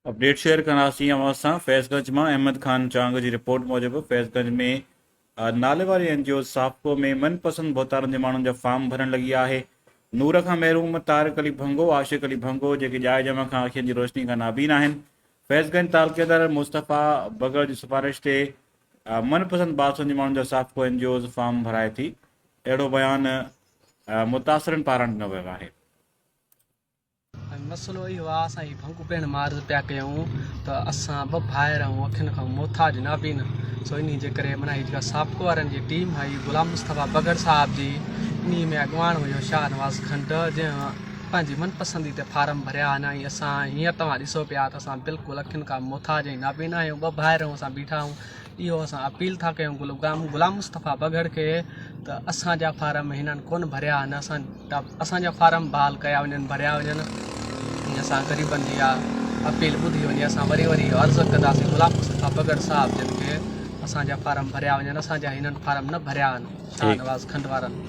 Update share ڪنداسين اوهان سان فيض گنج مان احمد خان چانگ جي رپورٽ موجب فيض گنج ۾ نالي واري اين جي او سافڪو ۾ من پسند ڀوتارن جي ماڻهن جا فارم ڀرڻ لڳي آهي نور کان محروم طارق علي ڀنگو عاشق علي ڀنگو جيڪي ڄائي ڄم کان اکين جي روشني کان نابين آهن فيض گنج تعلقيدار مصطفيٰ بگڙ جي سفارش تي من پسند باسن جي ماڻهن جا SAFCO N G Os form ڀرائي ٿي اهڙو بيان متاثرن پاران ڏنو ويو آهي. ۽ مسئلو اهو آ اسان هي ڀنگ پيئڻ مان عرض پيا ڪيون ته اسان ٻه ڀائر آهيون اکين کان محتاج نابين سو انهي جي ڪري معنيٰ هي جيڪا سابقو وارن جي ٽيم هئي غلام مصطفيٰ بگهڙ صاحب جي انهي ۾ اڳواڻ هيو شاهنواز کنڊ جنهن پنهنجي من پسندي تي فارم ڀريا آهن ۽ اسان هينئر توهان ڏسو پيا ته اسان بلڪل اکين کان محتاج ۽ نابين آهيون ٻه ڀائر آهيون اسان بيٺا آهيون اهو اسان اپيل ٿا ڪيون غلام مصطفيٰ بگهڙ کي ته اسان جا فارم هنن ڪونه ڀريا آهن اسان ته اسان جا فارم بحال ڪيا وڃن ڀريا وڃن ۽ اسان غريبن جي اها اپيل ٻڌي وڃي اسان وري وري اهو عرض ڪنداسين غلام مصطفيٰ بگهڙ صاحب جن کي اسان جا فارم ڀريا وڃن اسان جا هنن فارم نه ڀريا آهن شاهنواز کنڊ وارن.